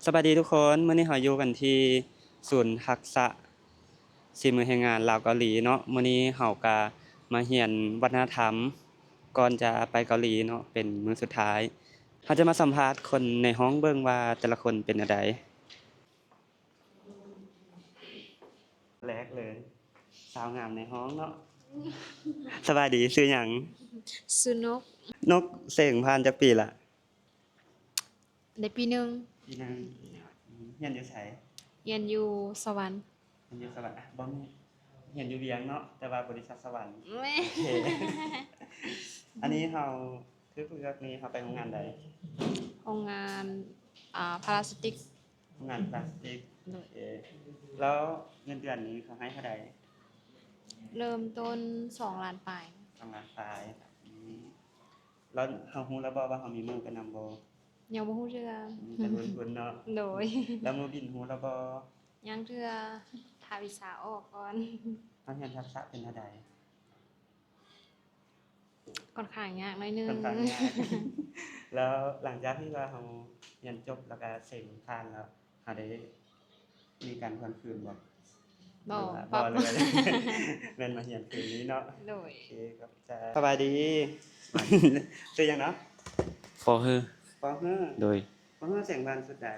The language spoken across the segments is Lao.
ສະບາຍດີທຸກຄົນ, ມື້ນີ້ເຮົາຢູ່ກັນທີ່ສູນທັກສະສີມືແຮງງານລາວເກົາຫຼີເນາະ. ມື້ນີ້ເຮົາກະມາຮຽນວັດທະນະທຳ ກ່ອນຈະໄປເກົາຫຼີເນາະ ເປັນມື້ສຸດທ້າຍ. ເຮົາຈະມາສຳພາດຄົນໃນຫ້ອງເບິ່ງວ່າແຕ່ລະຄົນເປັນແນວໃດ. ແລກເລີຍ ສາວງາມໃນຫ້ອງເນາະ. ສະບາຍດີ, ຊື່ຫຍັງ? ຊື່ນົກ. ນົກ, ເສັງຜ່ານຈັກປີລະ? ໄດ້ປີໜຶ່ງ. ປີໜຶ່ງ. ຮຽນຢູ່ໃສ? ຮຽນຢູ່ສະຫວັນ. ຮຽນຢູ່ສະຫວັນ. ອະ ບໍ່ແມ່ນ, ຮຽນຢູ່ວຽງເນາະ, ແຕ່ວ່າບໍລິສັດສະຫວັນ. ແມ່ນ. ໂອເຄ. ອັນນີ້ເຮົາ ຄືເລືອກນີ້ເຮົາໄປໂຮງງານໃດ? ໂຮງງານ ອ່າ ພາລາສຕິກ. ໂຮງງານພາລາສຕິກ. ໂດຍ. ໂອເຄ. ແລ້ວເງິນເດືອນນີ້ເຂົາໃຫ້ເທົ່າໃດ? ເລີ່ມຕົ້ນສອງລ້ານປາຍ. ສອງລ້ານປາຍ. ອືມ. ແລ້ວເຮົາຮູ້ແລ້ວບໍ່ວ່າເຮົາມີໝູ່ໄປນຳບໍ່? ຍັງບໍ່ຮູ້ເທື່ອ. ອືມ, ແຕ່ລົງທຶນເນາະ. ໂດຍ. ແລ້ວມື້ບິນຮູ້ແລ້ວບໍ່? ຍັງເທື່ອ, ຖ້າວີຊາອອກກ່ອນ. ເຮົາຮຽນທັກສະເປັນແນວໃດ? ຂ້ອນຂ້າງຍາກໜ້ອຍໜຶ່ງ. ຂ້ອນຂ້າງຍາກ. ແລ້ວຫຼັງຈາກທີ່ວ່າເຮົາຮຽນຈົບ ແລ້ວກະເສັງຜ່ານແລ້ວ ເຮົາໄດ້ມີການທວນຄືນບໍ່? ບໍ່. ບໍ່ເລີຍ. ແມ່ນມາຮຽນຄືນນີ້ເນາະ. ໂດຍ. ໂອເຄ, ຂອບໃຈ. ສະບາຍດີ. ຊື່ຫຍັງເນາະ? ປໍເຮີ. ປໍເຮີ. ໂດຍ. ປໍເຮີ ເສັງຜ່ານຊຸດໃດ?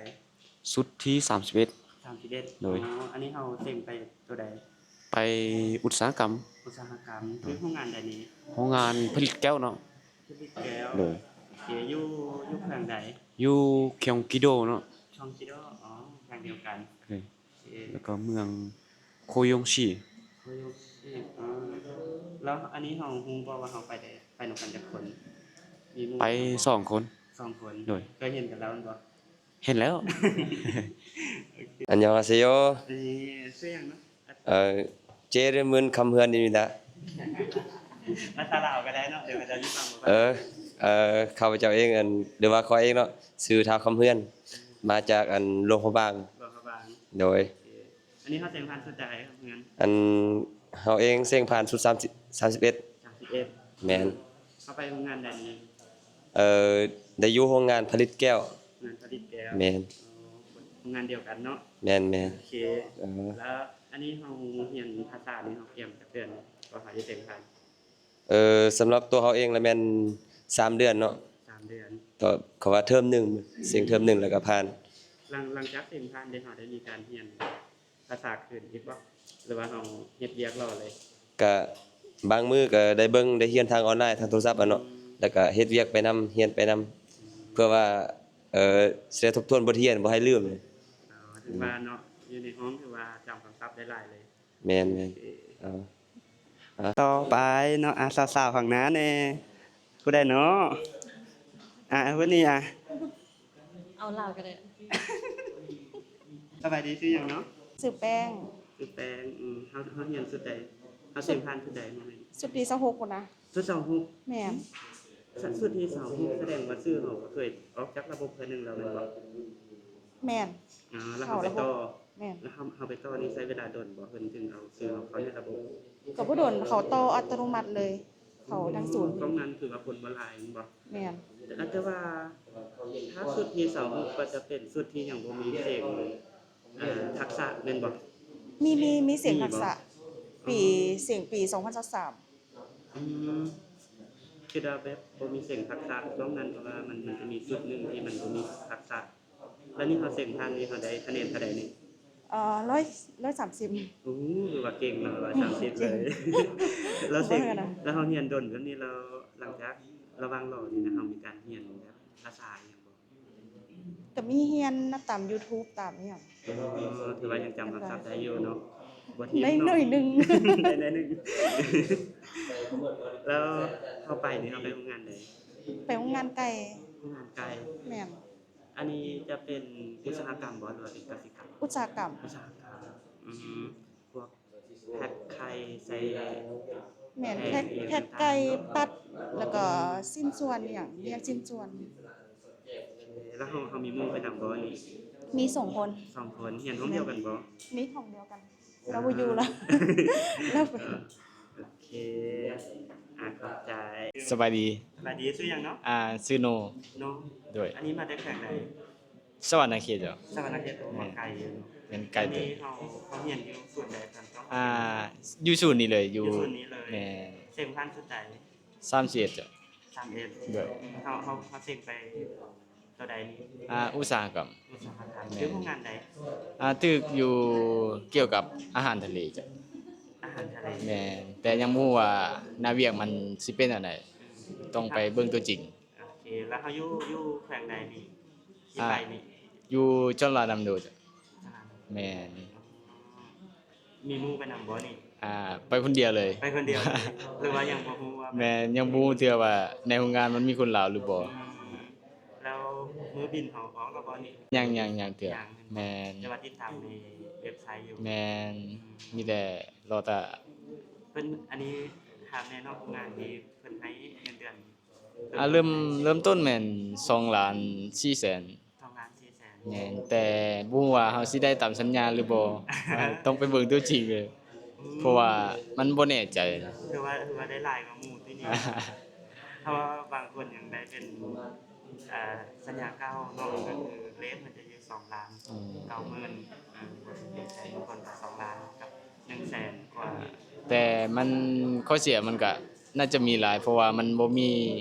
ຊຸດທີສາມສິບເອັດ. ສາມສິບເອັດ. ໂດຍ. ອໍ ອັນນີ້ເຮົາເສັງໄປໂຕໃດ? ໄປອຸດສາຫະກຳ. ອຸດສາຫະກຳ. ໂດຍ. ຄືໂຮງງານໃດນີ້? ໂຮງງານຜະລິດແກ້ວເນາະ. ຜະລິດແກ້ວ. ໂດຍ. ໂອເຄ, ຢູ່ ຢູ່ແຂວງໃດ? ຢູ່ຄຽງກິໂດເນາະ. ຄຽງກິໂດ. ອໍ ແຂວງດຽວກັນ. ໂດຍ. ໂອເຄ. ແລ້ວກໍເມືອງໂຄຢົງຊີ. ໂຄຢົງຊີ. ອໍ ແລ້ວອັນນີ້ເຮົາຮູ້ບໍ່ວ່າເຮົາໄປໄດ້ ໄປນຳກັນຈັກຄົນ? ມີໝູ່ໄປສອງຄົນ. ສອງຄົນ. ໂດຍ. ເຄີຍເຫັນກັນແລ້ວແມ່ນບໍ່? ເຫັນແລ້ວ. ອັນຍອງຮາເຊໂຍ. ເອີ ຊື່ຫຍັງເນາະ? ເອີ ເຈເຣມຶນຄຳເຮືອນນີ້ນະ. ພາສາລາວກໍໄດ້ເນາະ, ດຽວເຂົາເຈົ້າຊິຟັງບໍ່. ເອີ ເອີ ຂ້າພະເຈົ້າເອງ ອັນ ຫຼືວ່າຂ້ອຍເອງເນາະ, ຊື່ທ້າວຄຳເຮືອນ, ມາຈາກ ອັນ ຫຼວງພະບາງ. ຫຼວງພະບາງ. ໂດຍ. ໂອເຄ. ອັນນີ້ເຮົາແຕ່ງຜ່ານຊຸດໃດຄຳເຮືອນ? ອັນ ເຮົາເອງເສັງຜ່ານຊຸດສາມສິບ ສາມສິບເອັດ. ສາມສິບເອັດ. ແມ່ນ. ເຮົາໄປໂຮງງານໃດນີ້? ເອີ ໄດ້ຢູ່ໂຮງງານຜະລິດແກ້ວ. ໂຮງງານຜະລິດແກ້ວ. ແມ່ນ. ອໍ ໂຮງງານດຽວກັນເນາະ. ແມ່ນໆ. ໂອເຄ. ເອີ ແລ້ວອັນນີ້ເຮົາຮຽນພາສານີ້ເຮົາກຽມຈັກເດືອນ ກວ່າເຮົາຈະເສັງຜ່ານ? ເອີ ສຳລັບຕົວເຮົາເອງລະແມ່ນສາມເດືອນເນາະ. ສາມເດືອນ. ກໍເຂົາວ່າເທີມໜຶ່ງ ເສັງເທີມໜຶ່ງແລ້ວກໍຜ່ານ. ຫຼັງ ຫຼັງຈາກເສັງຜ່ານເດ ເຮົາໄດ້ມີການຮຽນພາສາຄືນອີກບໍ່ ຫຼືວ່າເຮົາເຮັດວຽກຫຼໍ່ເລີຍ? ກະບາງມື້ກໍໄດ້ເບິ່ງ ໄດ້ຮຽນທາງອອນລາຍ ທາງໂທລະສັບຫັ້ນເນາະ. ອືມ. ແລ້ວກໍເຮັດວຽກໄປນຳ ຮຽນໄປນຳ ອືມ. ເພື່ອວ່າ ເອີ ຊິໄດ້ທົບທວນບົດຮຽນ ບໍ່ໃຫ້ລືມ. ອໍ ຖືວ່າເນາະ ຢູ່ໃນຫ້ອງຖືວ່າຈຳຄຳສັບໄດ້ຫຼາຍເລີຍ. ແມ່ນໆ. ໂອເຄ. ເອີ ເອີ ຕໍ່ໄປເນາະ ອ່າ ສາວໆ ຂ້າງໜ້າແດ່ ຜູ້ໃດເນາະ? ອ່າ ຜູ້ນີ້ ອ່າ ເອົາລາວກໍໄດ້. ສະບາຍດີ, ຊື່ຫຍັງເນາະ? ຊື່ແປ້ງ. ຊື່ແປ້ງ. ອືມ ເຮົາ ເຮົາຮຽນຊຸດໃດ? ເຮົາເສັງຜ່ານຊຸດໃດ? ຊຸດທີຊາວຫົກພຸ້ນນະ. ຊຸດຊາວຫົກ. ແມ່ນ. ຊຸດທີຊາວຫົກ ສະແດງວ່າຊື່ເຮົາກໍເຄີຍອອກຈາກລະບົບເທື່ອໜຶ່ງແລ້ວແມ່ນບໍ່? ແມ່ນ. ອໍ ແລ້ວເຮົາໄປຕໍ່. ແມ່ນ. ແລ້ວເຮົາ ເຮົາໄປຕໍ່ນີ້ໃຊ້ເວລາດົນບໍ່ ເພິ່ນຈຶ່ງເອົາຊື່ເຮົາເຂົ້າໃນລະບົບ? ກໍບໍ່ດົນ, ເຂົາຕໍ່ອັດຕະໂນມັດເລີຍ ເຂົ້າທາງສູນ. ອືມ ຊ່ວງນັ້ນຖືວ່າຄົນບໍ່ຫຼາຍແມ່ນບໍ່? ແມ່ນ. ແຕ່ວ່າຖ້າຊຸດທີຊາວຫົກກໍຈະເປັນຊຸດທີ່ຍັງບໍ່ມີເສັງ ເອີ ທັກສະແມ່ນບໍ່? ມີ ມີ ມີເສັງທັກສະ. ມີບໍ່? ປີ ອໍ ເສັງປີສອງພັນຊາວສາມ. ອືມ ຄິດວ່າແບບບໍ່ມີເສັງທັກສະ ຊ່ວງນັ້ນ ເພາະວ່າມັນ ມັນຈະມີຊຸດໜຶ່ງທີ່ມັນບໍ່ມີທັກສະ. ແລ້ວນີ້ເຮົາເສັງຜ່ານນີ້ ເຮົາໄດ້ຄະແນນເທົ່າໃດນີ້? ເອີ ຮ້ອຍ ຮ້ອຍສາມສິບ. ໂອ້ ຖືວ່າເກັ່ງເນາະ ຮ້ອຍສາມສິບເລີຍ. ແລ້ວເສັງ ແລ້ວເຮົາຮຽນດົນແບບນີ້ແລ້ວ ຫຼັງຈາກ ລະຫວ່າງລໍນີ້ນະ ເຮົາມີການຮຽນແບບພາສາອີ່ຫຍັງບໍ່? ກໍມີຮຽນນຳຕາມຢູທູບ ຕາມອີ່ຫຍັງ. ອໍ ຖືວ່າຍັງຈຳຄຳສັບໄດ້ຢູ່ເນາະ. ບໍ່ທຽບເນາະ. ໄດ້ໜ້ອຍໜຶ່ງ. ໄດ້ໜ້ອຍໜຶ່ງ. ແລ້ວເຮົາໄປນີ້ ເຮົາໄປໂຮງງານໃດ? ໄປໂຮງງານໄກ່. ໂຮງງານໄກ່. ແມ່ນ. ອັນນີ້ຈະເປັນອຸດສາຫະກຳບໍ່ ຫຼືວ່າເປັນກະສິກຳ? ອຸດສາຫະກຳ. ອຸດສາຫະກຳ. ອືມ ພວກແພັກໄຂ່ໃສ່ ແມ່ນ ແພັກ ແພັກໄກ່ ຕັດ ແລ້ວກໍຊິ້ນສ່ວນອີ່ຫຍັງ ຮຽນຊິ້ນສ່ວນ. ແລ້ວເຮົາ ເຮົາມີໝູ່ໄປນຳບໍ່ນີ້? ມີສອງຄົນ. ສອງຄົນ. ຮຽນຫ້ອງດຽວກັນບໍ່? ມີຫ້ອງດຽວກັນ. ລາວບໍ່ຢູ່ລະ. ລາວໄປ ໂອເຄ ອ່າ ຂອບໃຈ. ສະບາຍດີ. ສະບາຍດີ. ຊື່ຫຍັງເນາະ? ອ່າ ຊື່ໂນ. ໂນ. ໂດຍ. ອັນນີ້ມາແຕ່ແຂວງໃດ? ສະຫວັນນະເຂດເຈົ້າ. ສະຫວັນນະເຂດ ໂອ້ ແມ່ນ ມາໄກຢູ່ເນາະ. ແມ່ນ ໄກເຕີບ. ຕອນນີ້ເຮົາ ເຮົາຮຽນຢູ່ສູນໃດຕອນເຈົ້າ? ອ່າ ຢູ່ສູນນີ້ເລີຍ ຢູ່ ຢູ່ສູນນີ້ເລີຍ. ແມ່ນ. ເສັງຜ່ານສຸດໃດ? ສາມສິບເອັດເຈົ້າ. ສາມສິບເອັດ. ໂດຍ. ເຮົາ ເຮົາ ເຮົາເສັງໄປຕົວໃດນີ້? ອ່າ ອຸດສາຫະກຳ. ອຸດສາຫະກຳ. ແມ່ນ. ຢູ່ໂຮງງານໃດ? ອ່າ ຖືກຢູ່ ກ່ຽວກັບອາຫານທະເລເຈົ້າ. ອາຫານທະເລ. ແມ່ນ. ແຕ່ຍັງບໍ່ຮູ້ວ່າໜ້າວຽກມັນຊິເປັນແນວໃດ. ອືມ. ຕ້ອງໄປເບິ່ງຕົວຈິງ. ໂອເຄ ແລ້ວເຮົາຢູ່ ຢູ່ແຂວງໃດນີ້ ທີ່ໄປນີ້? ອ່າ ຢູ່ຈະລານຳໂດ. ຈະລານຳໂດ. ແມ່ນ. ມີໝູ່ໄປນຳບໍ່ນີ້? ອ່າ ໄປຄົນດຽວເລີຍ. ໄປຄົນດຽວເລີຍ ຫຼືວ່າຍັງບໍ່ຮູ້ວ່າ? ແມ່ນ ຍັງບໍ່ຮູ້ເທື່ອວ່າໃນໂຮງງານມັນມີຄົນລາວຫຼືບໍ່. ອືມ. ແລ້ວມື້ບິນເຮົາອອກແລ້ວບໍ່ນີ້? ຍັງ ຍັງ ຍັງເທື່ອ. ຍັງ. ແມ່ນ. ແຕ່ວ່າຕິດຕາມໃນເວັບໄຊຢູ່. ແມ່ນ. ອືມ. ມີແຕ່ລໍຖ້າ. ເພິ່ນ ອັນນີ້ຖາມແດ່ເນາະ ໂຮງງານນີ້ເພິ່ນໃຫ້ເງິນເດືອນ ອ່າ ເລີ່ມ ເລີ່ມຕົ້ນແມ່ນສອງລ້ານສີ່ແສນ. ສອງລ້ານສີ່ແສນ. ແມ່ນ ແຕ່ບໍ່ຮູ້ວ່າເຮົາຊິໄດ້ຕາມສັນຍາຫຼືບໍ່. ຕ້ອງໄປເບິ່ງຕົວຈິງເລີຍ. ອືມ. ເພາະວ່າມັນບໍ່ແນ່ໃຈ. ຖືວ່າ ຖືວ່າໄດ້ຫຼາຍກວ່າໝູ່ຕິນີ້. ເພາະວ່າບາງຄົນຍັງໄດ້ເປັນ ເອີ ສັນຍາເກົ່າເນາະ ກໍຄືເຣດມັນຈະຢູ່ສອງລ້ານ ອືມ ເກົ້າໝື່ນ ເອີ ບໍ່ເປັນໄປ ບາງຄົນກໍສອງລ້ານກັບໜຶ່ງແສນກວ່າ. ແຕ່ມັນ ຂໍ້ເສຍມັນກະໜ້າຈະມີຫຼາຍ ເພາະວ່າມັນບໍ່ມີ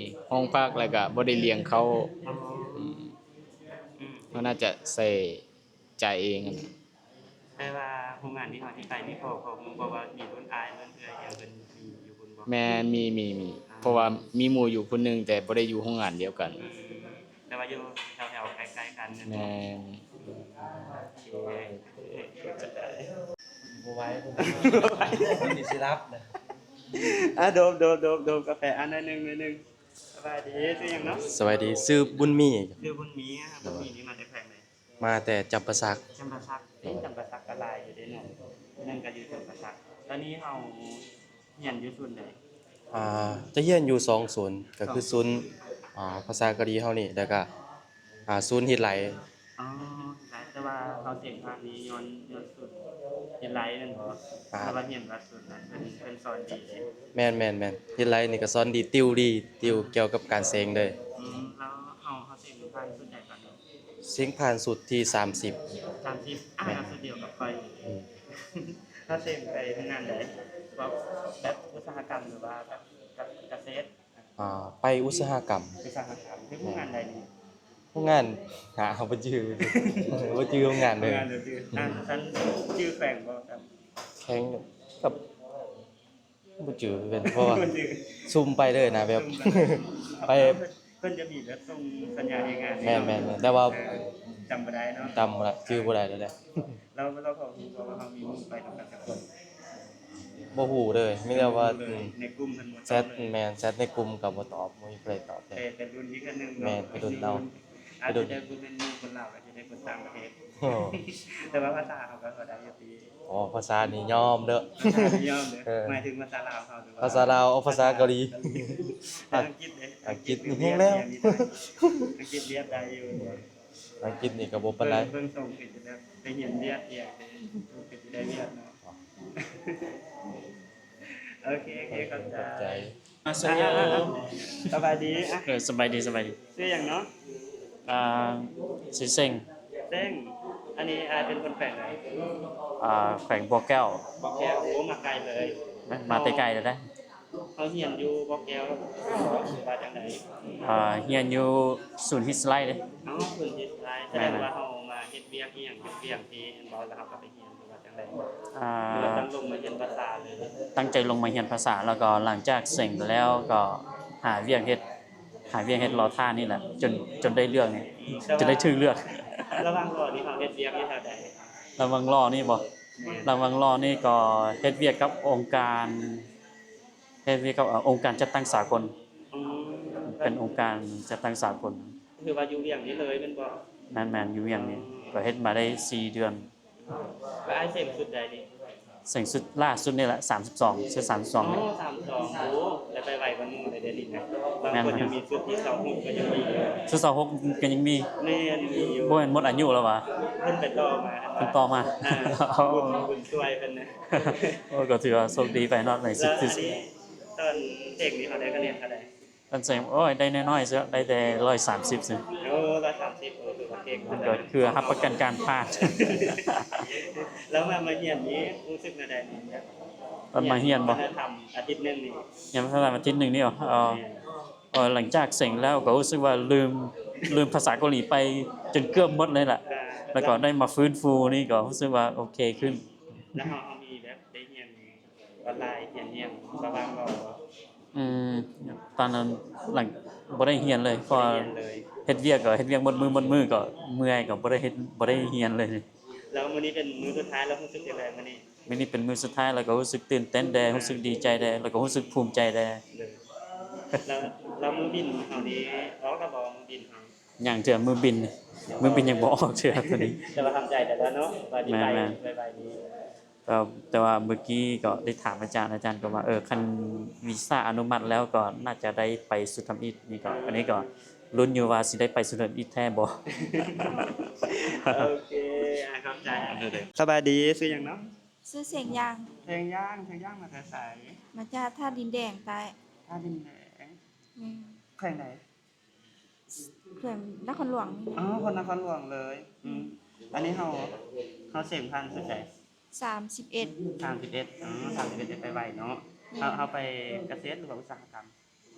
ຫ້ອງພັກ ແລ້ວກະບໍ່ໄດ້ລ້ຽງເຂົ້າ. ອໍ. ອືມ. ອືມ. ເຮົາໜ້າຈະໃຊ້ຈ່າຍເອງຫັ້ນນະ. ແຕ່ວ່າໂຮງງານທີ່ເຮົາຊິໄປນີ້ ພໍ ພໍຮູ້ບໍ່ວ່າມີລຸ້ນອ້າຍລຸ້ນເອື້ອຍຫຍັງເພິ່ນມີຢູ່ພຸ້ນບໍ່? ແມ່ນ ມີ ມີ ມີ. ອ່າ. ເພາະວ່າມີໝູ່ຢູ່ຄົນໜຶ່ງ ແຕ່ບໍ່ໄດ້ຢູ່ໂຮງງານດຽວກັນ. ອືມ. ແຕ່ວ່າຢູ່ແຖວໆໃກ້ໆກັນແມ່ນບໍ່? ແມ່ນ. ໂອເຄ ບໍ່ໄຫວ ບໍ່ໄຫວ ນີ້ຊິຫຼັບນະ. ອ່າ ໂດມ ໂດມ ໂດມ ໂດມກາແຟ ອ່າ ໜ້ອຍໜຶ່ງ ໜ້ອຍໜຶ່ງ. ສະບາຍດີ ຊື່ຫຍັງເນາະ? ສະບາຍດີ ຊື່ບຸນມີ. ຊື່ບຸນມີ. ອ່າ ບຸນມີນີ້ມາແຕ່ແຂວງໃດ? ມາແຕ່ຈຳປາສັກ. ຈຳປາສັກ. ເອີ ຈຳປາສັກກໍຫຼາຍຢູ່ເດ້ເນາະ. ນັ້ນກໍຢູ່ຈຳປາສັກ. ຕອນນີ້ເຮົາຮຽນຢູ່ສູນໃດ? ອ່າ ຈະຮຽນຢູ່ສອງສູນ ກໍຄືສູນ ສອງສູນ ອ່າ ພາສາເກົາຫຼີເຮົານີ້ ແລ້ວກໍ ອ່າ ສູນຮີດໄຫຼ. ອໍ ຮີດໄຫຼ. ແຕ່ວ່າເຮົາເສັງຜ່ານນີ້ຍ້ອນ ຍ້ອນສູນຮີດໄຫຼແມ່ນບໍ່? ອ່າ ແຕ່ວ່າຮຽນວ່າສູນນັ້ນເພິ່ນ ເພິ່ນສອນດີເດ້. ແມ່ນໆໆ ຮີດໄຫຼນີ້ກໍສອນດີ ຕິວດີ ຕິວກ່ຽວກັບການເສັງເລີຍ. ອືມ. ແລ້ວເຮົາ ເຮົາເສັງຜ່ານສຸດໃດກ່ອນ? ເສັງຜ່ານສຸດທີສາມສິບ. ສາມສິບ. ອ່າ ແມ່ນ. ກໍສຸດດຽວກັບຂ້ອຍ. ອືມ. ເຮົາເສັງໄປໂຮງງານໃດ? ແບບ ແບບອຸດສາຫະກຳ ຫຼືວ່າແບບ ແບບກະເສດ? ອ່າ ໄປອຸດສາຫະກຳ. ອຸດສາຫະກຳ. ເຮັດໂຮງງານໃດນີ້? ໂຮງງານ ຫາ ບໍ່ຈື່ ບໍ່ຈື່ໂຮງງານເລີຍ. ໂຮງງານບໍ່ຈື່. ອືມ. ອ່າ ຊັ້ນຈື່ແຂວງບໍ່? ແຂວງ ກັບ ບໍ່ຈື່ຄືກັນ ເພາະວ່າ ບໍ່ຈື່ ຊຸ່ມໄປເລີຍນະ ແບບ ຊຸ່ມໄປ ໄປ ເພິ່ນຈະມີແບບສົ່ງສັນຍາແຮງງານ. ແມ່ນໆໆ ແຕ່ວ່າ ເອີ ຈຳບໍ່ໄດ້ເນາະ ຈຳບໍ່ໄດ້ ຈື່ບໍ່ໄດ້ແລ້ວແຫຼະ. ແລ້ວ ແລ້ວເຂົາຮູ້ບໍ່ວ່າເຮົາມີໝູ່ໄປນຳກັນຈັກຄົນ? ບໍ່ຮູ້ເລີຍ ມີແຕ່ວ່າ ບໍ່ຮູ້ເລີຍ. ອືມ. ໃນກຸ່ມເພິ່ນບໍ່ຕອບເລີຍ. ແຊັດ ແມ່ນ ແຊັດໃນກຸ່ມກໍບໍ່ຕອບ ບໍ່ມີຜູ້ໃດຕອບເລີຍ. ແຕ່ ແຕ່ລຸ້ນອີກອັນໜຶ່ງເນາະ. ແມ່ນ ໄປລຸ້ນເອົາ. ອາດຈະໄດ້ບໍ່ແມ່ນໝູ່ຄົນລາວ ອາດຈະໄດ້ຄົນຕ່າງປະເທດ. ໂອ້ ແຕ່ວ່າພາສາເຮົາກໍພໍໄດ້ຢູ່ຕິ. ອໍ ພາສານີ້ຍອມເດີ້. ພາສານີ້ຍອມເດີ້. ເອີ ໝາຍເຖິງພາສາລາວເຮົາ ຫຼືວ່າ ພາສາລາວ ເອົາພາສາເກົາຫຼີ. ແຕ່ອັງກິດເດ້? ອັງກິດນີ້ແຮງແລ້ວ. ອັງກິດວຽດໄດ້ຢູ່. ອັງກິດນີ້ກໍບໍ່ປານໃດ. ເບິ່ງ ເບິ່ງຊົງຄືຈະແບບໄປຮຽນວຽດອີ່ຫຍັງເດ້ ຄືຈະໄດ້ວຽດເນາະ. ອໍ ໂອເຄ ໂອເຄ ຂອບໃຈ ຂອບໃຈ. ອາ ສະຫຍາ ສະບາຍດີ. ເອີ ສະບາຍດີ ສະບາຍດີ. ຊື່ຫຍັງເນາະ? ອ່າ ຊື່ເສັງ. ເສັງ. ອັນນີ້ອ້າຍເປັນຄົນແຂວງໃດ? ອ່າ ແຂວງບໍ່ແກ້ວ. ບໍ່ແກ້ວ. ໂອ້ ມາໄກເລີຍ. ມາແຕ່ໄກເລີຍເດ້. ເຮົາຮຽນຢູ່ບໍ່ແກ້ວ ຫຼືວ່າຈັ່ງໃດ? ອ່າ ຮຽນຢູ່ສູນຮິດສະໄລເດ້. ອໍ ສູນຣິດສະໄລ. ສະແດງວ່າເຮົາມາເຮັດວຽກອີ່ຫຍັງ ເຮັດວຽກທີ່ອັນບໍ່ ແລ້ວເຮົາກໍໄປຮຽນ ຫຼືວ່າຈັ່ງໃດ? ອ່າ ຕັ້ງລົງມາຮຽນພາສາເລີຍ? ຕັ້ງໃຈລົງມາຮຽນພາສາ ແລ້ວກໍຫຼັງຈາກເສັງໄປແລ້ວກໍຫາວຽກເຮັດ ຫາວຽກເຮັດລໍຖ້ານີ້ແຫຼະ ຈົນ ຈົນໄດ້ເລືອກນີ້ ແຕ່ວ່າ ຈົນໄດ້ຖືກເລືອກ. ລະຫວ່າງລໍນີ້ເຮົາເຮັດວຽກຢູ່ແຖວໃດ? ລະຫວ່າງລໍນີ້ບໍ? ແມ່ນ. ລະຫວ່າງລໍນີ້ກໍເຮັດວຽກກັບອົງການ ເຮັດວຽກກັບ ເອີ ອົງການຈັດຕັ້ງສາກົນ. ອືມ. ເປັນອົງການຈັດຕັ້ງສາກົນ. ຄືວ່າຢູ່ວຽງນີ້ເລີຍແມ່ນບໍ່? ແມ່ນໆ ຢູ່ວຽງນີ້. ອືມ. ກໍເຮັດມາໄດ້ສີ່ເດືອນ. ແລ້ວອ້າຍເສັງຊຸດໃດນີ້? ເສັງຊຸດລ່າສຸດນີ້ແຫຼະ ສາມສິບສອງ ຊຸດສາມສິບສອງ. ອໍ ນີ້ ສາມສິບສອງ. ໂອ້ ແລ້ວໄປໄວກວ່າໝູ່ເລີຍເດ້ນີ້ນະ. ບາງຄົນ ແມ່ນ ຍັງມີຊຸດທີຊາວຫົກກໍຍັງມີຢູ່. ຊຸດຊາວຫົກກໍຍັງມີ? ແມ່ນ ມີຢູ່. ບໍ່ແມ່ນໝົດອາຍຸແລ້ວຫວາ? ເພິ່ນໄປຕໍ່ມາ. ເພິ່ນຕໍ່ມາ. ອ່າ ບຸນ ບຸນຊ່ວຍເພິ່ນນະ. ໂອ້ ກໍຖືວ່າໂຊກດີໄປເນາະ ໃນຊຸດທີ ແລ້ວອັນນີ້ຕອນເສັງນີ້ເຮົາໄດ້ຄະແນນເທົ່າໃດ? ຕອນເສັງ ໂອ້ຍ ໄດ້ນ້ອຍໆ ເຊື່ອ ໄດ້ແຕ່ຮ້ອຍສາມສິບຊື່. ໂອ້ ຮ້ອຍສາມສິບ ໂອ້ ຖືວ່າເກັ່ງ. ມັນກໍຄືຮັບປະກັນການຜ່ານ. ແລ້ວມາ ມາຮຽນນີ້ຮູ້ສຶກແນວໃດນີ້? ຕອນມາຮຽນບໍ່? ຮຽນວັດທະນະທຳອາທິດໜຶ່ງນີ້. ຮຽນວັດທະນະທຳອາທິດໜຶ່ງນີ້ຫວາ? ເອີ ເອີ ຫຼັງຈາກເສັງແລ້ວກໍຮູ້ສຶກວ່າລືມ ລືມພາສາເກົາຫຼີໄປຈົນເກືອບໝົດເລີຍລະ. ແລ້ວກໍໄດ້ມາຟື້ນຟູນີ້ກໍຮູ້ສຶກວ່າໂອເຄຂຶ້ນ. ແລ້ວເຮົາ ເຮົາມີແບບໄດ້ຮຽນອອນລາຍ ຮຽນຫຍັງລະຫວ່າງລໍບໍ່? ອືມ ຕອນນັ້ນຫຼັງ ບໍ່ໄດ້ຮຽນເລີຍ ເພາະວ່າເຮັດວຽກກໍເຮັດວຽກໝົດມື້ ໝົດມື້ກໍເມື່ອຍ ກໍບໍ່ໄດ້ເຮັດ ບໍ່ໄດ້ຮຽນເລີຍ. ແລ້ວມື້ນີ້ເປັນມື້ສຸດທ້າຍແລ້ວ ຮູ້ສຶກຈັ່ງໃດມື້ນີ້? ມື້ນີ້ເປັນມື້ສຸດທ້າຍ ແລ້ວກໍຮູ້ສຶກຕື່ນເຕັ້ນແດ່ ຮູ້ສຶກດີໃຈແດ່ ແລ້ວກໍຮູ້ສຶກພູມໃຈແດ່. ແລ້ວ ແລ້ວມື້ບິນເຮົານີ້ອອກແລ້ວບໍ່? ມື້ບິນເຮົາ ຍັງເທື່ອ ມື້ບິນ ມື້ບິນຍັງບໍ່ອອກເທື່ອໂຕນີ້. ແຕ່ວ່າທຳໃຈໄດ້ແລ້ວເນາະ ວ່າຊິໄປໄວໆນີ້. ແຕ່ ແຕ່ວ່າເມື່ອກີ້ກໍໄດ້ຖາມອາຈານ ອາຈານກໍວ່າ ເອີ ຄັນວີຊາອະນຸມັດແລ້ວກໍໜ້າຈະໄດ້ໄປສຸດທຳອິດນີ້. ກໍ ອັນນີ້ກໍລຸ້ນຢູ່ວ່າຊິໄດ້ໄປສຸດທຳອິດແທ້ບໍ່. ໂອເຄ ອາ ຂອບໃຈ. ສະບາຍດີ ຊື່ຫຍັງເນາະ? ຊື່ເສັງຢາງ. ເສັງຢາງ ເສັງຢາງມາແຕ່ໃສ? ມາຈາກທ່າດິນແດງໃຕ້. ທ່າດິນແດງ. ແມ່ນ. ແຂວງໃດ? ແຂວງນະຄອນຫຼວງນີ້. ອໍ ຄົນນະຄອນຫຼວງເລີຍ. ອືມ ອືມ ອັນນີ້ເຮົາ ເຮົາເສັງຜ່ານສຸດໃດ? ສາມສິບເອັດ. ສາມສິບເອັດ. ອໍ ສາມສິບເອັດ ໄດ້ໄປໄວເນາະ. ແມ່ນ. ເຮົາ ເຮົາໄປກະເສດ ຫຼືວ່າອຸດສາຫະກຳ?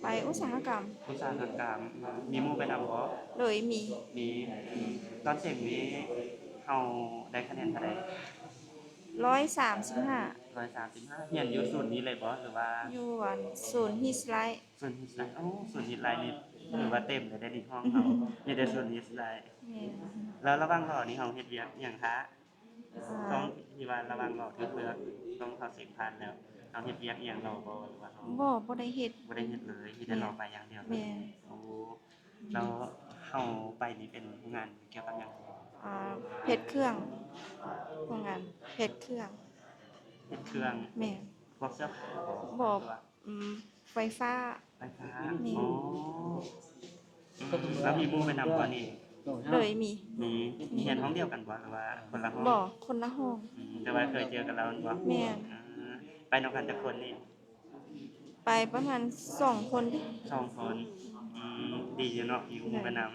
ໄປອຸດສາຫະກຳ. ອຸດສາຫະກຳ. ມີໝູ່ໄປນຳບໍ່? ໂດຍ ມີ ມີ. ອືມ ຕອນເສັງນີ້ເຮົາໄດ້ຄະແນນເທົ່າໃດ? ຮ້ອຍສາມສິບຫ້າ. ຮ້ອຍສາມສິບຫ້າ. ຮຽນຢູ່ສູນນີ້ເລີຍບໍ່ ຫຼືວ່າ? ຢູ່ອັນສູນຮີດໄລ. ສູນຮີດໄລ. ໂອ້ ສູນຮີດໄລນີ້ຖືວ່າເຕັມເລີຍເດ້ນີ້ ຫ້ອງເຮົາມີແຕ່ສູນຮີດໄລ. ແມ່ນ. ແລ້ວລະຫວ່າງລໍນີ້ເຮົາເຮັດວຽກຫຍັງຖ້າ? ອາ ຊ່ວງທີ່ວ່າລະຫວ່າງລໍຖືກເລືອກ ຊ່ວງເຮົາເສັງຜ່ານແລ້ວ ເຮົາເຮັດວຽກອີ່ຫຍັງລໍບໍ່ ຫຼືວ່າເຮົາ? ບໍ່ ບໍ່ໄດ້ເຮັດ. ບໍ່ໄດ້ເຮັດເລີຍ ມີແຕ່ລໍໄປຢ່າງດຽວເລີຍ. ແມ່ນ. ໂອ້ ແລ້ວເຮົາໄປນີ້ເປັນໂຮງງານກ່ຽວກັບຫຍັງ? ອາ ເຮັດເຄື່ອງ ໂຮງງານເຮັດເຄື່ອງ. ເຮັດເຄື່ອງ. ແມ່ນ. ພວກເສື້ອຜ້າບໍ່? ບໍ່. ອືມ ໄຟຟ້າ. ໄຟຟ້າ. ແມ່ນ. ອໍ ອືມ ແລ້ວມີໝູ່ໄປນຳບໍ່ນີ້? ໂດຍ ມີ ມີ. ຮຽນຫ້ອງດຽວກັນບໍ່ ຫຼືວ່າຄົນລະຫ້ອງ? ບໍ່ ຄົນລະຫ້ອງ. ອືມ ແຕ່ວ່າເຄີຍເຈີກັນແລ້ວແມ່ນບໍ່? ແມ່ນ. ອືມ ໄປນຳກັນຈັກຄົນນີ້? ໄປປະມານສອງຄົນ. ສອງຄົນ. ອືມ ດີຢູ່ເນາະ ມີໝູ່ໄປນຳ.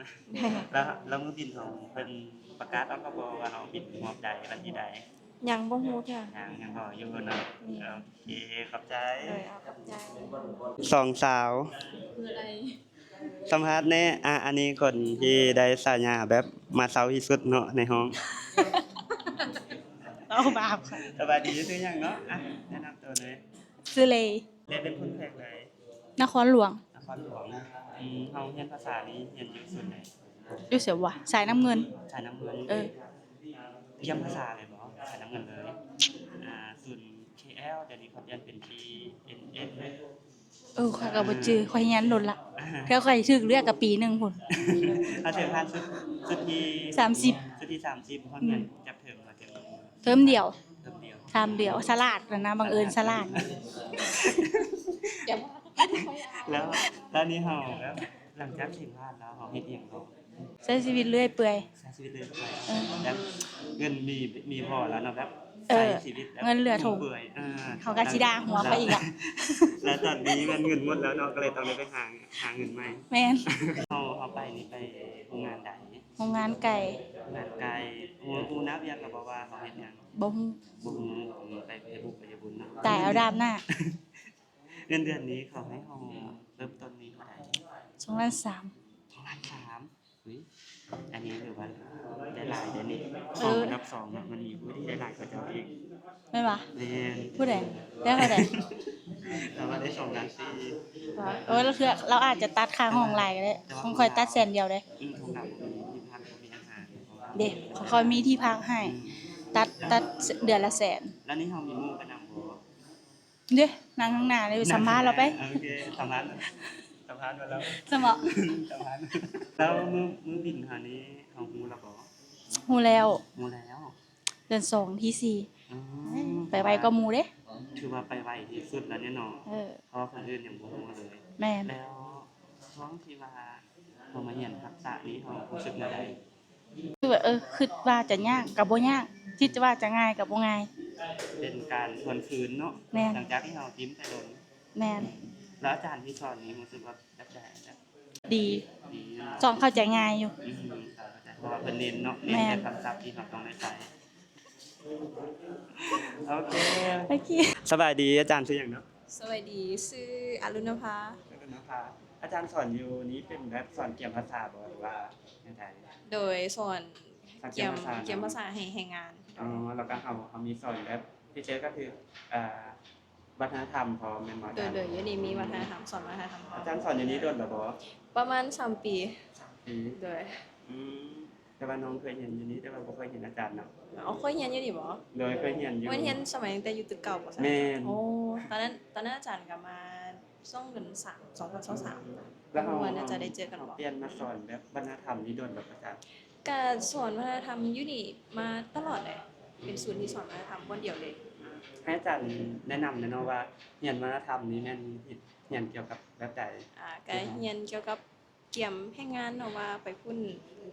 ແລ້ວ ແລ້ວມື້ບິນເຮົາເພິ່ນປະກາດອອກແລ້ວບໍ່ວ່າເຮົາບິນຮອບໃດ ວັນທີໃດ? ຍັງບໍ່ຮູ້ເທື່ອ. ຍັງ ຍັງບໍ່ຢູ່ເນາະ. ແມ່ນ. ໂອເຄ ຂອບໃຈ. ໂດຍ ເອົາ ຂອບໃຈ. ສອງສາວ ຄືໃດ? ສຳພາດແນ່. ອາ ອັນນີ້ຄົນທີ່ໄດ້ສາຍາແບບມາເຊົາທີ່ສຸດເນາະໃນຫ້ອງ. ເອົາບາບ. ສະບາຍດີ ຊື່ຫຍັງເນາະ? ອາ ແນະນຳຕົວເລີຍ. ຊື່ເລ. ເລເປັນຄົນແຂວງໃດ? ນະຄອນຫຼວງ. ນະຄອນຫຼວງ. ອືມ ເຮົາຮຽນພາສານີ້ຮຽນຢູ່ສູນໃດ? ຢູ່ໃສວະ? ສາຍນ້ຳເງິນ. ສາຍນ້ຳເງິນ. ເອີ ຮຽນພາສາເລີຍບໍ່? ສາຍນ້ຳເງິນເລີຍ. ອ່າ ສູນ ເຄແອລ ດຽວນີ້ເຂົາປ່ຽນເປັນ ທີເອັນເອັນ ເອີ ຂ້ອຍກໍບໍ່ຈື່ ຂ້ອຍຮຽນດົນລະ ແຕ່ຂ້ອຍຖືກເລືອກກໍປີໜຶ່ງພຸ້ນ. ເຮົາເສັງຜ່ານຊຸດ ຊຸດທີສາມສິບ. ຊຸດທີສາມສິບ. ຮອດຮຽນຈັກເທີມ? ມາເທີມ ເທີມດຽວ. ເທີມດຽວ. ເທີມດຽວ. ສະຫຼາດຫັ້ນນະ ບັງເອີນສະຫຼາດ. ແລ້ວ ແລ້ວນີ້ເຮົາແບບ ຫຼັງຈາກເສັງຜ່ານແລ້ວ ເຮົາເຮັດອີ່ຫຍັງຕໍ່? ໃຊ້ຊີວິດເລື້ອຍເປື່ອຍ. ໃຊ້ຊີວິດເລື້ອຍເປື່ອຍ. ເອີ ແບບເງິນມີ ມີພໍແລ້ວເນາະ ແບບ ເອີ ໃຊ້ຊີວິດແບບ ເງິນເຫຼືອຖົງ. ເອີ ເຂົາກໍຊິດ່າຫົວຂ້ອຍອີກລະ. ແລ້ວຕອນນີ້ແມ່ນເງິນໝົດແລ້ວເນາະ ກໍເລີຍຕ້ອງໄດ້ໄປຫາ ຫາເງິນໃໝ່. ແມ່ນ. ເຮົາ ເຮົາໄປນີ້ໄປໂຮງງານໃດ? ໂຮງງານໄກ່. ໂຮງງານໄກ່. ຮູ້ ຮູ້ໜ້າວຽກແລ້ວບໍ່ວ່າເຮົາເຮັດຫຍັງ? ບໍ່ຮູ້. ບໍ່ຮູ້. ອືມ ໄປ ໄປບຸກໄປຍາບຸນເນາະ. ຕາຍເອົາດາບໜ້າ. ເງິນເດືອນນີ້ເຂົາໃຫ້ເຮົາເລີ່ມຕົ້ນນີ້ເທົ່າໃດ? ສອງລ້ານສາມ. ສອງລ້ານສາມ. ອຸ້ຍ ອັນນີ້ຖືວ່າໄດ້ຫຼາຍເດ້ນີ້. ເອີ ຮອງອັນດັບສອງນະ ມັນມີຜູ້ທີ່ໄດ້ຫຼາຍກວ່າເຈົ້າອີກ. ແມ່ນຫວາ? ແມ່ນ. ຜູ້ໃດ? ໄດ້ເທົ່າໃດ? ລາວວ່າໄດ້ສອງລ້ານສີ່. ເອີ ລາວເທື່ອ ລາວອາດຈະຕັດຄ່າຫ້ອງຫຼາຍກໍໄດ້. ຂອງຂ້ອຍຕັດແສນດຽວເດ້. ອືມ ຂອງລາວບໍ່ມີທີ່ພັກ ບໍ່ມີອາຫານ. ເດ້ ຂອງຂ້ອຍມີທີ່ພັກໃຫ້. ອືມ ຕັດ ຕັດເດືອນລະແສນ. ແລ້ວນີ້ເຮົາມີໝູ່ໄປນຳບໍ່? ເດ້ ນັ່ງຂ້າງໜ້າເດ້ ສຳພາດລາວໄປ. ໂອເຄ ສຳພາດ ສຳພາດມາແລ້ວ. ສຳເນາະ ສຳພາດ. ແລ້ວມື້ ມື້ບິນເຮົານີ້ເຮົາຮູ້ແລ້ວບໍ່? ຮູ້ແລ້ວ. ຮູ້ແລ້ວ. ເດືອນສອງທີສີ່. ອືມ ໄປໄວກວ່າໝູ່ເດ້. ຖືວ່າໄປໄວທີ່ສຸດແລ້ວແນ່ນອນ. ເອີ ເພາະວ່າຄົນອື່ນຍັງບໍ່ຮູ້ເລີຍ. ແມ່ນ. ແລ້ວຊ່ວງທີ່ວ່າເຮົາມາຮຽນທັກສະນີ້ ເຮົາຮູ້ສຶກແນວໃດ? ຄືວ່າ ເອີ ຄິດວ່າຈະຍາກກໍບໍ່ຍາກ ຄິດວ່າຈະງ່າຍກໍບໍ່ງ່າຍ. ເປັນການທວນຄືນເນາະ. ແມ່ນ. ຫຼັງຈາກທີ່ເຮົາຖິ້ມໄປດົນ. ແມ່ນ. ແລ້ວອາຈານທີ່ສອນນີ້ຮູ້ສຶກວ່າແບບໃດ? ດີ ສອນເຂົ້າໃຈງ່າຍຢູ່. ອືມ ເຂົ້າໃຈ ເພາະວ່າເພິ່ນເນັ້ນເນາະ ເນັ້ນ ແມ່ນ ໃນຄຳສັບທີ່ເຮົາຕ້ອງໄດ້ໃຊ້. ໂອເຄ ໂອເຄ ສະບາຍດີ ອາຈານຊື່ຫຍັງເນາະ? ສະບາຍດີ ຊື່ອາລຸນນະພາ. ອາລຸນນະພາ ອາຈານສອນຢູ່ນີ້ເປັນແບບສອນກຽມພາສາບໍ່ ຫຼືວ່າແນວໃດ? ໂດຍ ສອນ ສອນກຽມພາສາເນາະ ກຽມພາສາໃຫ້ແຮງງານ. ອໍ ແລ້ວກໍເຮົາ ເຮົາມີສອນແບບພິເສດກໍຄື ອ່າ ວັດທະນະທຳພ້ອມແມ່ນບໍ່ອາຈານ? ໂດຍ ໂດຍ ຢູ່ນີ້ມີວັດທະນະທຳ ສອນວັດທະນະທຳ. ອາຈານສອນຢູ່ນີ້ດົນແລ້ວບໍ່? ປະມານສາມປີ. ສາມປີ ໂດຍ. ອືມ ແຕ່ວ່ານ້ອງເຄີຍຮຽນຢູ່ນີ້ ແຕ່ວ່າບໍ່ເຄີຍເຫັນອາຈານເນາະ. ອໍ ເຄີຍຮຽນຢູ່ນີ້ບໍ່? ໂດຍ ເຄີຍຮຽນຢູ່. ແມ່ນຮຽນສະໄໝຕັ້ງແຕ່ຢູ່ຕຶກເກົ່າບໍ່? ສາມ ແມ່ນ. ໂອ້ ຕອນນັ້ນ ຕອນນັ້ນອາຈານກໍມາຊ່ວງເດືອນສາມ ສອງພັນຊາວສາມ ແລ້ວເຮົາ ວ່າໜ້າຈະໄດ້ເຈີກັນບໍ່? ເຮົາປ່ຽນມາສອນແບບວັດທະນະທຳນີ້ດົນແລ້ວບໍ່ອາຈານ? ກະສອນວັດທະນະທຳຢູ່ນີ້ມາຕະຫຼອດແຫຼະ ເປັນສູນທີ່ສອນວັດທະນະທຳບ່ອນດຽວເລີຍ. ໃຫ້ອາຈານແນະນຳແດ່ເນາະວ່າ ຮຽນວັດທະນະທຳນີ້ແມ່ນຮຽນກ່ຽວກັບແບບໃດ? ອາ ກະຮຽນກ່ຽວກັບກຽມແຮງງານເນາະ ວ່າໄປພຸ້ນ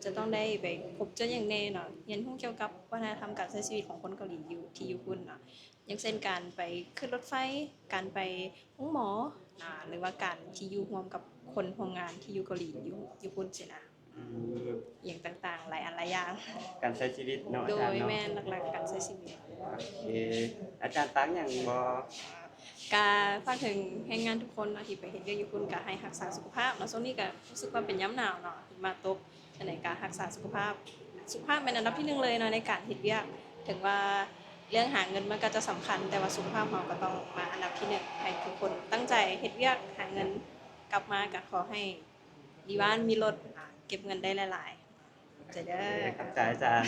ຈະຕ້ອງໄດ້ໄປພົບເຈີຫຍັງແດ່ເນາະ ຮຽນຮູ້ກ່ຽວກັບວັດທະນະທຳການໃຊ້ຊີວິດຂອງຄົນເກົາຫຼີຢູ່ ທີ່ຢູ່ພຸ້ນເນາະ ຢ່າງເຊັ່ນ ການໄປຂຶ້ນລົດໄຟ ການໄປໂຮງໝໍ ອາ ຫຼືວ່າການທີ່ຢູ່ຮ່ວມກັບຄົນຮ່ວມງານທີ່ຢູ່ເກົາຫຼີ ຢູ່ ຢູ່ພຸ້ນຊີ້ນະ. ອືມ ອີ່ຫຍັງຕ່າງໆ ຫຼາຍອັນຫຼາຍຢ່າງ ການໃຊ້ຊີວິດເນາະ ໂດຍ ອາຈານເນາະ. ແມ່ນ ຫຼັກໆ ການໃຊ້ຊີວິດ. ໂອເຄ ອາຈານຝາກຫຍັງບໍ່? ກະຝາກເຖິງແຮງງານທຸກຄົນເນາະ ທີ່ໄປເຮັດວຽກຢູ່ພຸ້ນ ກະໃຫ້ຮັກສາສຸຂະພາບເນາະ. ຊ່ວງນີ້ກະຮູ້ສຶກວ່າເປັນຍາມໜາວເນາະ ຫິມະຕົກ ຈັ່ງໃດກະຮັກສາສຸຂະພາບ. ສຸຂະພາບແມ່ນອັນດັບທີໜຶ່ງເລີຍເນາະ ໃນການເຮັດວຽກ. ເຖິງວ່າເລື່ອງຫາເງິນມັນກໍຈະສຳຄັນ ແຕ່ວ່າສຸຂະພາບເຮົາກໍຕ້ອງມາອັນດັບທີໜຶ່ງ. ໃຫ້ທຸກຄົນຕັ້ງໃຈເຮັດວຽກຫາເງິນ ກັບມາກໍຂໍໃຫ້ມີບ້ານມີລົດ ເກັບເງິນໄດ້ຫຼາຍໆ. ຂອບໃຈເດີ. ຂອບໃຈອາຈານ.